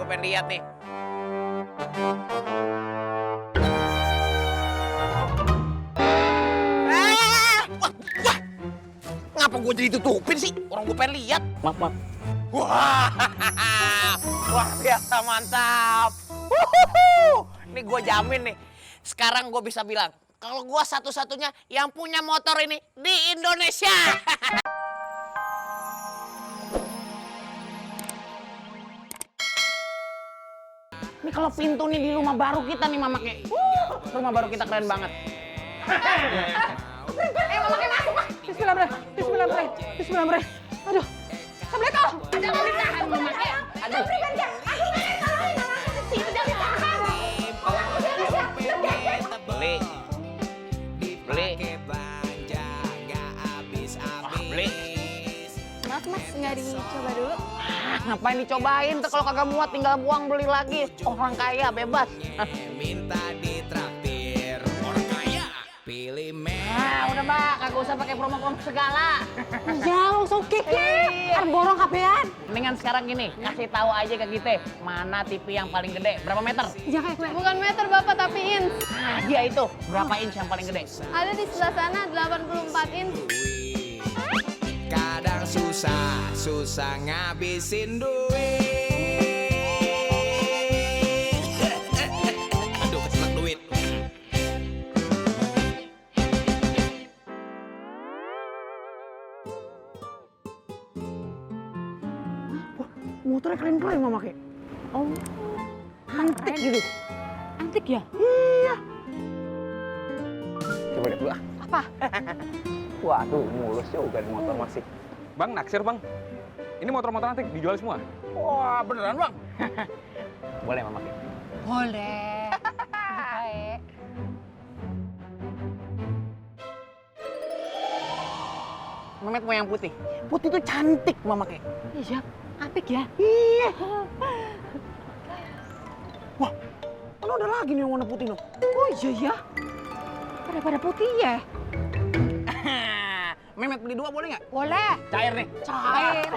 pengen lihat nih. Ngapa gue jadi tutupin sih? Orang gue pengen lihat. Maaf. Wah, wah biasa mantap. Wuhuhu. Ini gue jamin nih. Sekarang gue bisa bilang kalau gue satu-satunya yang punya motor ini di Indonesia. Ini kalau pintu nih di rumah baru kita nih Mama Ke. Rumah baru kita keren banget. Mama Ke masuk Pak. Bismillahirrahmanirrahim. Bismillahirrahmanirrahim. Aduh. Assalamualaikum. Jangan ditahan Mama Ke. Aduh. Beli. Beli. Maaf mas, nggak dicoba dulu? Ngapain dicobain? Tuh kalau kagak muat tinggal buang beli lagi. Orang kaya bebas. Minta ditraktir orang kaya pilih Nah, udah Mbak, kagak usah pakai promo-promo segala. Iya, langsung kiki. Kan borong kapean. Mendingan sekarang gini, kasih tahu aja ke kita mana TV yang paling gede, berapa meter? Ya kayak gue. Bukan meter bapak tapi inch. Nah, dia itu, berapa inch yang paling gede? Ada di sebelah sana 84 inch. kadang susah ngabisin duit. Aduh keselak duit. Motornya keren-keren Mama Ke. Oh, Antik gitu. antik ya? Iya. Coba lihat dulu ah. Apa? Waduh, mulus juga nih motor masih. Bang, naksir bang. Ini motor-motor antik dijual semua. Wah, beneran Bang? Boleh Mama Ke? Boleh. Baik. Memet mau yang putih. Putih itu cantik Mama Ke. Iya, apik ya? Iya. Wah, kan ada lagi nih yang warna putih noh. Oh iya ya. Pada putih ya? Memet beli dua boleh nggak? Boleh. Cair nih. Cair.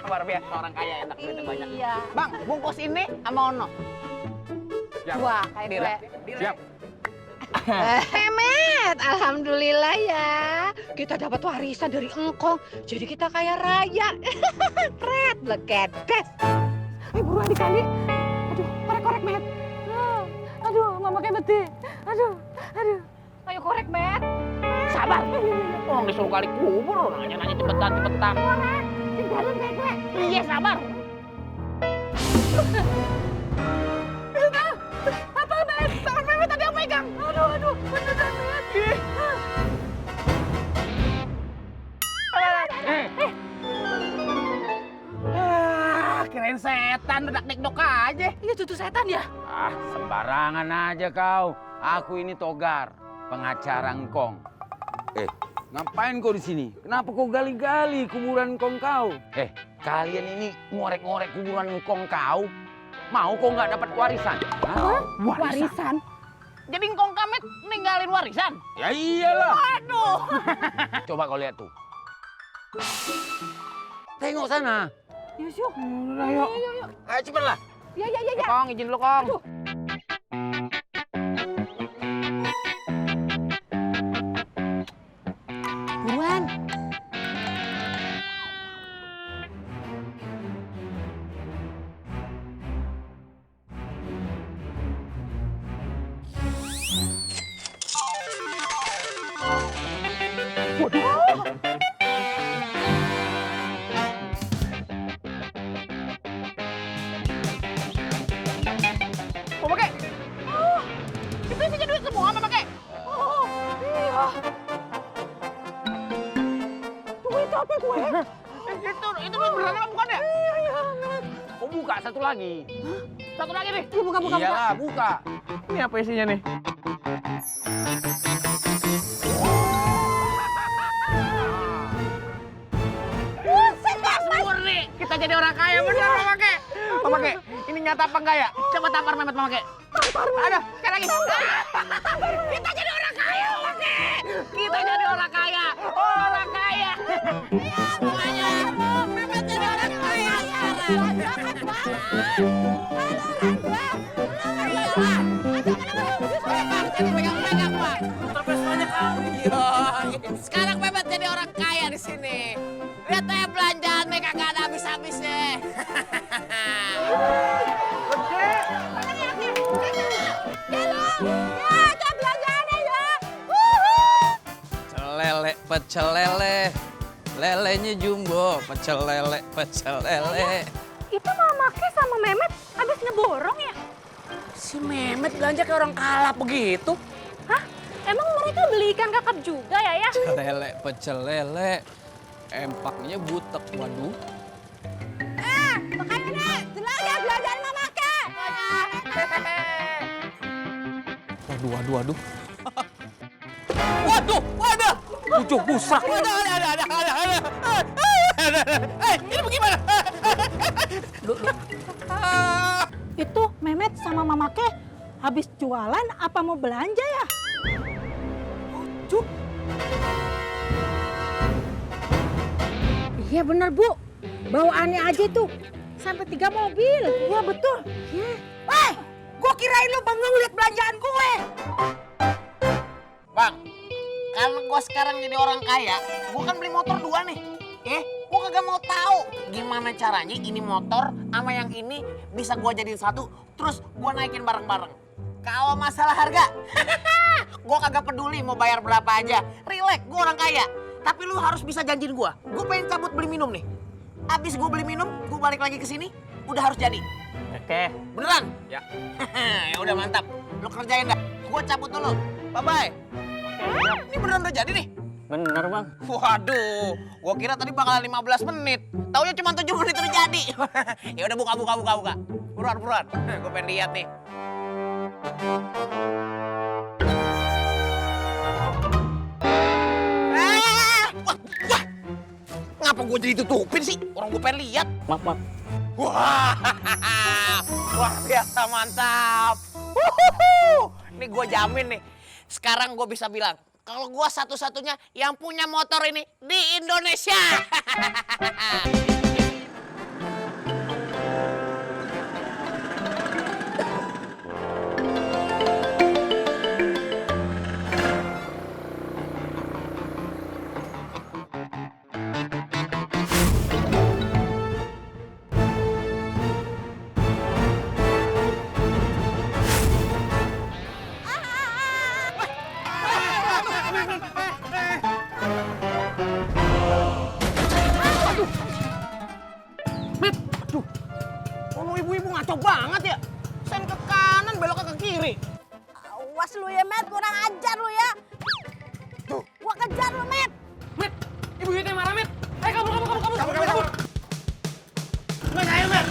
Luar biasa orang kaya enak duitnya banyak. Iya. Bang, bungkus ini sama Ono. Siap. Wah, kayak Dire. gue. Siap. Hemet, alhamdulillah ya. Kita dapat warisan dari engkong, jadi kita kaya raya. Kret, leketes. Buruan dikali. Aduh, korek-korek, Met. Aduh, Mama kayak beti. Aduh. Ayo korek, Met. Sabar. Orang disuruh kali kubur, nanya-nanya cepetan. Tinggalin kayak gue. Iya, sabar. Apa, Met? Tangan Mehmet tadi yang pegang. Aduh, beneran, Met. Kirain setan, dedak-dekdok aja. Ini tutup setan ya? Ah, sembarangan aja kau. Aku ini Togar, pengacara engkong. Ngapain kau di sini? Kenapa kau gali-gali kuburan engkong kau? Kalian ini ngorek-ngorek kuburan engkong kau? Mau kau nggak dapat warisan? Hah? Warisan? Jadi Ngkong Kamet ninggalin warisan? Ya iyalah. Aduh. Coba kau lihat tuh. Tengok sana. Yuk. Ayo. Ayo cepatlah. Ya. Kong, izin dulu Kong. Aduh. Buruan. Mama Ke. Itu isinya duit semua Mama Ke. Oh, iya. Duit apa gue? Itu duit beneran apa bukan ya? Iya. Kau buka satu lagi. Satu lagi nih. Iya, buka. Iyalah, buka. Ini apa isinya nih? Murni, kita jadi orang kaya bener Mama Ke. Mama Ke, ini nyata apa enggak ya? Coba tampar Memet Mama Ke. Tampar. Ada, sekali lagi. Kita jadi orang kaya Mama Ke. Kita jadi orang kaya. Orang kaya. Semuanya. Memet jadi orang kaya. Sekarang Mehmet jadi orang kaya di sini. Lihat aja belanjaan nih kagak ada habis-habisnya. Pecel lele, lelenya jumbo, pecel lele, pecel lele. Itu Mama Ke sama Mehmet abis ngeborong ya? Si Mehmet belanja kayak orang kalap begitu. Hah? Emang mereka beli ikan kakap juga ya? Pecel lele, empaknya butek, waduh. Makanya nih, jelajah belanjaan Mama Ke. Waduh. Waduh. Ujuk busak. Ada. Ini bagaimana? Itu Mehmet sama Mama Ke habis jualan apa mau belanja ya? Iya bener Bu, bawaannya aja tuh sampai 3 mobil. Iya betul. Gua kirain lu bengong liat belanjaan gue. Bang, karena gua sekarang jadi orang kaya, gua kan beli motor 2 nih. Gua kagak mau tahu gimana caranya ini motor sama yang ini bisa gua jadiin satu, terus gua naikin bareng-bareng. Kalau masalah harga, gua kagak peduli mau bayar berapa aja. Relax, gua orang kaya. Tapi lu harus bisa janjiin gua pengen cabut beli minum nih. Abis gua beli minum, gua balik lagi ke sini, udah harus jadi. Oke. Beneran? Ya. Ya udah mantap. Lu kerjain dah. Gua cabut dulu. Bye-bye. Ini beneran udah jadi nih? Bener bang. Waduh, gua kira tadi bakalan 15 menit. Taunya cuma 7 menit udah jadi. Ya udah buka. Buruan. Gua pengen lihat nih. Wah. Ngapa gua jadi tutupin sih? Orang gua pengen lihat. Maaf. Wah, luar biasa mantap. Ini gue jamin nih, sekarang gue bisa bilang kalau gue satu-satunya yang punya motor ini di Indonesia. Ibu-ibu ngaco banget ya. Sen ke kanan, belok ke kiri. Awas lu ya Met, kurang ajar lu ya. Tuh. Gua kejar lu Met. Met, ibu itu yang marah, Met. Ayo kabur. Met, ayo, Met.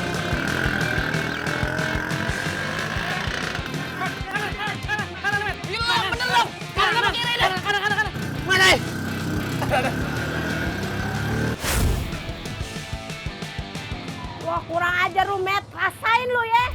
Kanan, Met. Iya, bener dong. Kanan apa kiri deh? Kanan. Mana? Ada. Wah kurang ajar lu Met, rasain lu ya.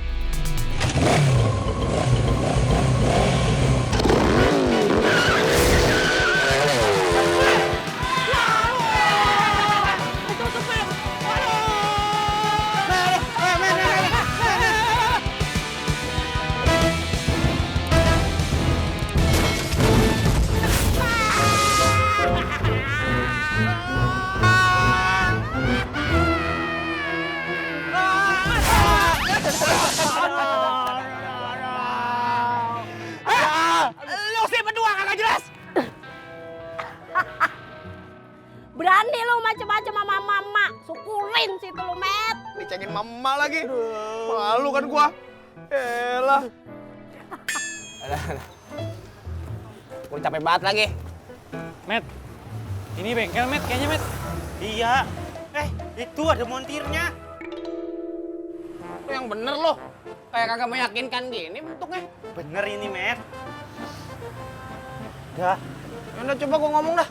Lu sih berdua kagak jelas. Berani lu macem-macem sama mama, sukulin situ lu Met. Dicengin mama lagi. Malu kan gua. Elah. Gua capek banget lagi. Met, ini bengkel Met kayaknya Met. Iya. Itu ada montirnya. Lu yang bener lo. Kayak kagak meyakinkan gini bentuknya. Bener ini Met. Dah. Ya udah coba gua ngomong dah.